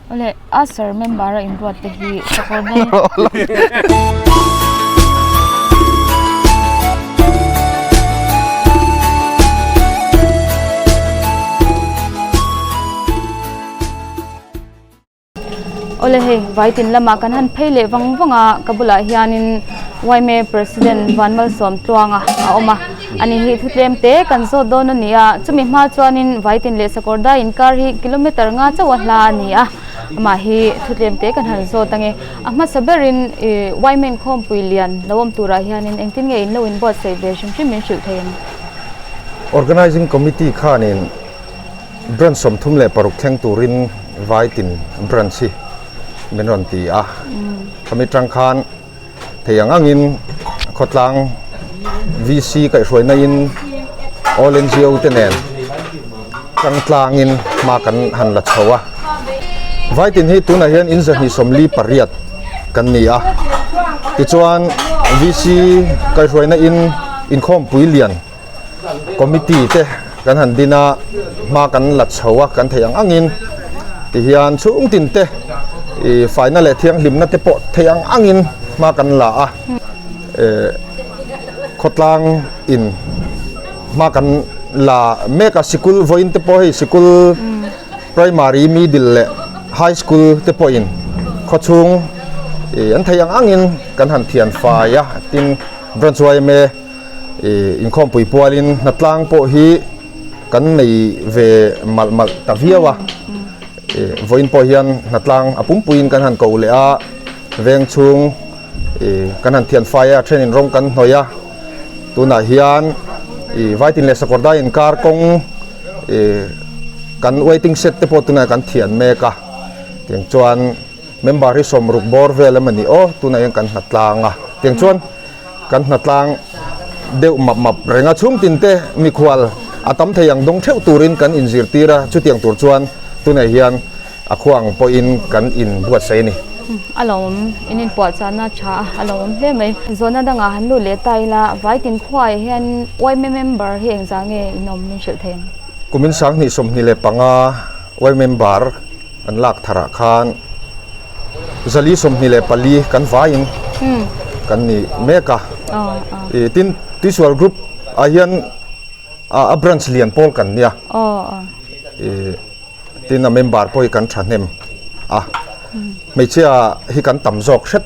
Awle, Usher member a inruat te hi sakawr dai. Awle hei, Vaitin lamah kan han phei leh vang vang a, ka bulah hianin yma President Vanmalsawm Tluanga a awm a, ani hi thutlem te kan zawt dawn a ni a, chumi hma chuanin Vaitin leh Sakawrdai inkar hi kilometer nga chauh a hla a ni a, amah hi thutlem te kan han zawt ange. A hmasa berin ih yma inkhawmpui lian lo awm turah hianin engtin nge in lo inbuatsaih ve hrim hrim min hrilh thei ang? Organising Committee khanin Branch 36 thleng turin Vaitin Branch hi min rawn ti a, khami tang khan thei ang angin khawtlang VC kaihhruaina in All NGO te nen tang tlangin hma kan han la chho a. Vaitin hi tunah hian in 248 kan ni a, tichuan VC kaihhruaina in inkhawmpui lian Committee te kan han din a, hma kan la chho a, kan theih ang angin tihian chhung tin te ih faina leh thianghlimna te pawh theih ang angin hma kan la a, eh khawtlang in hma kan la mek a, sikul vawiin te pawh hei sikul primary, middle leh high school te pawhin khawchhung ih an theih ang angin kan han thian fai a, tin branch yma. Ih inkhawmpui pualin hnatlang pawh hi kan nei ve malh malh ta viau a, ih vawiin pawh hian hnatlang a pumpuiin kan han ko leh a, veng chhung ih kan han thian fai a, thenin rawng kan hnawih a, tunah hian ih Vaitin leh Sakawrdai inkar kawng ih kan waiting shed te pawh tunah kan thian mek a, tiang chuan member hi 60 bawr vel emaw ni aw tunah hian kan hnatlang a, tiang chuan. Kan hnatlang deuh map map reng a, chhung tin te mikhual a tam thei ang dawng theuh turin kan inzirtir a, chutiang tur chuan tunah hian a khua ang pawhin kan inbuatsaih a ni. A lawmawm, in inpuahchahna tha a, a lawmawm hle mai. Zawhna dangah han lut leh ta ila, Vaitin khuaah hian yma member hi engzah nge in awm min hrilh thei ang? Kumin 2025 yma member an lak tharah khan 424 kan vaiin kan ni mek a. Tin, Tuisual Group ah hian a branch lian pawl kan nia. Tin, a member pawh hi kan thahnem a. Hmeichhia hi kan tam zawk hret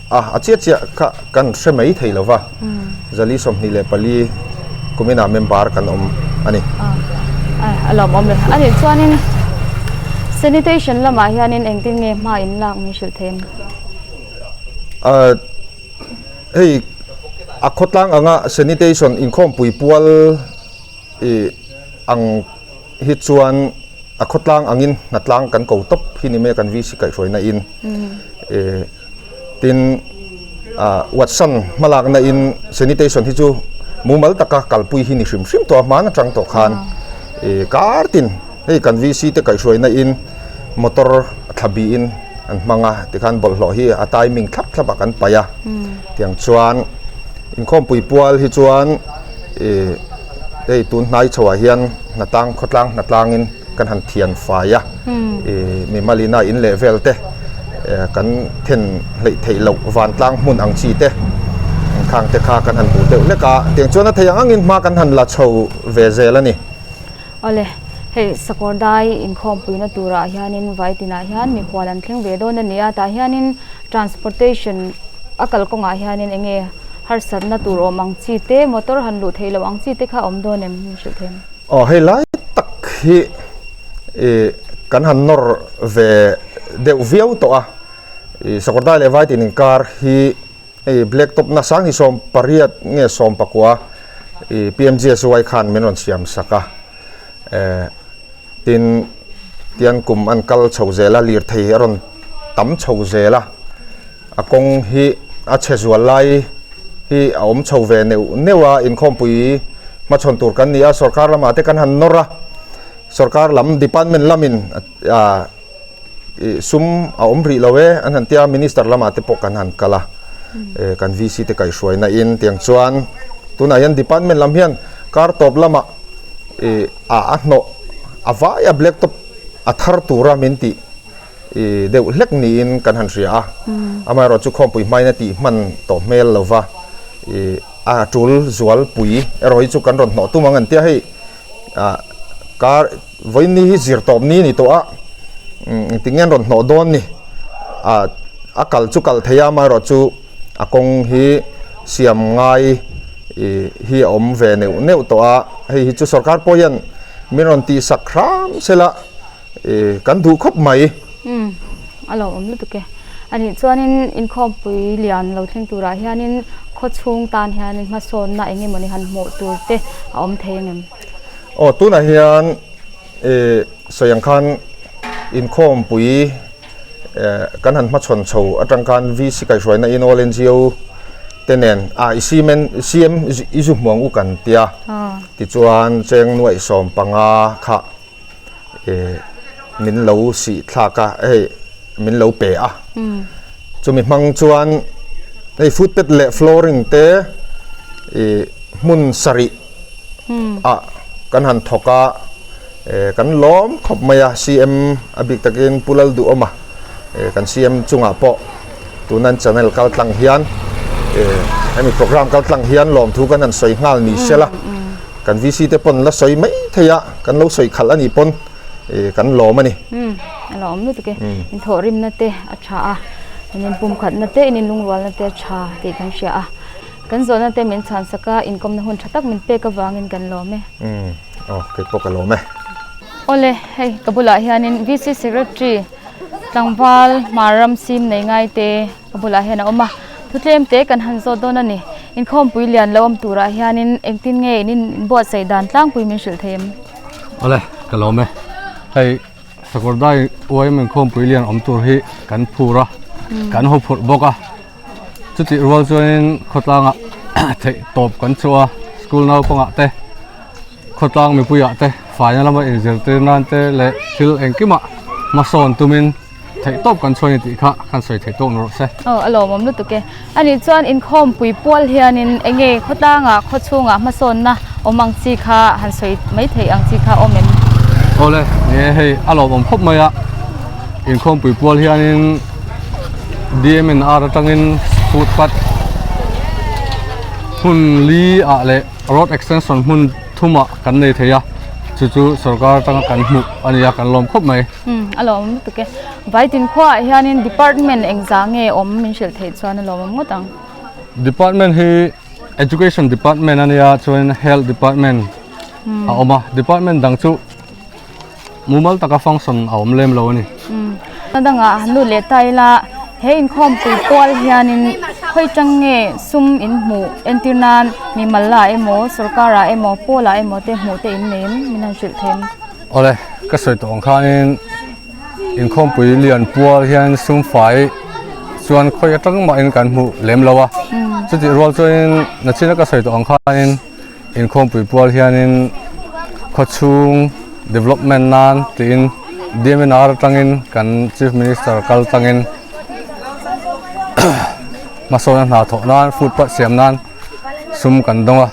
a, a chiah chiah kha kan hre mai thei lo va. 424 kuminah member kan awm a ni. A lawmawm le. A nih chuanin sanitation lamah hianin engtin nge hma in lak min hrilh thei ang? Hei a khawtlang anga sanitation inkhawmpui pual ih ang hi chuan a khawtlang angin hnatlang kan ko tawp hi ni mai a kan VC kaihhruaina in eh tin ah Watson hmalakna in sanitation hi chu mumal taka kalpui hi ni hrim hrim tawh a hmaan atang tawh khan eh kar tin hei kan VC te kaihhruaina in motor thla bihin an hmang a tikhan bawlhhlawh hi a timing thlap thlap ah kan paih a tiang chuan inkhawmpui pual hi chuan ih hei tun hnai chho ah hian hnatang khawtlang hnatlangin kan han thian fai a ih mimalina in leh vel te kan then hleih theih loh vantlang hmun ang chi te khang te kha kan han hmuh deuh hlek a tiang chuan a thei ang angin hma kan han la chho ve zel a ni. Awle, hei Sakawrdai inkhawmpuina turah hianin Vaitinah hian mikhual an thleng ve dawn a ni a, tah hianin transportation a kalkawngah hianin eng nge harsatna tur awm ang chi te, motor han luh theih loh ang chi te kha a awm dawn em min hrilh thei ang? Aw, hei lai tak hi ih kan han nawr ve deuh viau tawh a, ih Sakawrdai leh Vaitin inkar hi Hei black top na sang hi 18 nge 19 i PMGSY khan min rawn siam sak a eh tin tian kum an kal chho zel a lirthei a rawn tam chho zel a a kawng hi a chhe zual lai hi a awm chho ve neuh neuh a inkhawmpui hmachhawn tur kan ni a sorkar lamah te kan han nawr a sorkar lam department lamin ah ih sum a awm rih lo e an han tia minister lamah te pawh kan han kal a eh kan VC te kaihhruaina in tiang chuan tunah hian department lam hian kar tawp lamah ih a a hnawh a vai a black top a thar tura min tih i deuh hlek niin kan han hria a. Amaherawhchu khawmpui hmain a tih hman tawh hmel lo va, i a tul zual pui erawh hi chu kan rawn hnawh tum ang an tia hei ah kar vawiin ni hi zir tawp ni a ni tawh a, engtin nge an rawn hnawh dawn ni ah a kal chu kal thei a amaherawhchu a kawng hi siam ngai i hi a awm ve neuh neuh tawh a, hei hi chu sorkar pawh hian min rawn tihsak hram sela. Ih kan duh khawp mai. Umm a lo awm lutuk e. A nih chuanin inkhawmpui lian lo thleng turah hianin khaw chhung tan hianin hmasawnna eng emawni han hmuh tur te a awm thei ang em? Aw tunah hian ih sawi ang khan inkhawmpui eh kan han hmachhawn chho atang khan VC kaihhruaina in all NGO te nen ah i cement CM i zu hmuang u kan tia tichuan cheng nuaih sawm panga kha eh min lo sih thlak a hei min lo pe a chumi hmang chuan hei footpath leh flooring te ih hmun sarih ah kan han thawk a eh kan lawm khawp mai a CM a bik takin Pu Lalduhawma eh kan CM chungah pawh tuna an channel kal tlang hian eh hemi program kal tlang hian lawmthu kan han sawi nghal ni sela. Kan VC te pawn la sawi mai thei a, kan lo sawi khalh a nih pawn kan lawm a ni. Umm, a lawm lutuk e. Inthawhrimna te a tha a, in inpumkhatna te, in inlungrualna te a tha tih kan hria a. Kan zawhna te min chhansak a, inkawmna hun tha tak min pek avangin kan lawm e. Umm, aw, kei pawh ka lawm e. Awle, hei ka bulah hianin VC Secretary tlangval Hmarram sim nei ngai te, Ka bulah hian a awm a, thu tlem te kan han zawt dawn a ni. Inkhawmpui lian lo awm turah hianin engtin nge in inbuatsaih dan tlangpui min hrilh thei em? Awle, ka lawm e. Hei Sakawrdai uaim inkhawmpui lian awm tur hi kan phur a, kan haw phurh bawk a. Chutih rual chuanin khawtlangah theih tawp kan chhuah a, school naupangah te, khawtlang mipuiah te faina lama inzirtir nan te leh thil engkimah hmasawn tumin theih tawp kan chhuah a ni tih kha kan sawi theih tawk rawh se. Aw a lawmawm lutuk e. A nih chuan inkhawmpui pual hianin eng nge khawtlangah khaw chhungah hmasawnna awm ang chi kha han sawi mai theih ang chi kha awm em? Awle, nge hei a lawmawm khawp mai a, inkhawmpui pual hianin DMNR atangin footpath hmun li ah leh Road extension hmun thumah kan nei thei a, chu chu sorkar atanga kan hmuh a ni a, kan lawm khawp mai. Umm, a lawmawm lutuk e. Vaitin khuaah hianin department engzah nge awm min hrilh theih chuan a lawmawm ngawt ang. Department hi Education department a nia, chuan Health department a awm a, department dang chu Mumal taka function a awm lem lo a ni. A dangah han lut leh ta ila, he inkhawmpui pual hianin khawi tang nge sum in hmuh entir nan mimal ah emaw, sorkar ah emaw, pawl ah emaw te hmuh te in nei em? Min han hrilh thei em? Awle, ka sawi tawh ang khanin inkhawmpui lian pual hian sum fai chuan khawi atang mahin kan hmuh lem lo a. Chutih rual chuanin nachina ka sawi tawh ang khanin Inkhawmpui pual hianin khawchhung development nan tiin DMNR atangin kan Chief Minister kal tangin hmasawnna hna thawh nan footpath siam nan sum kan dawng a.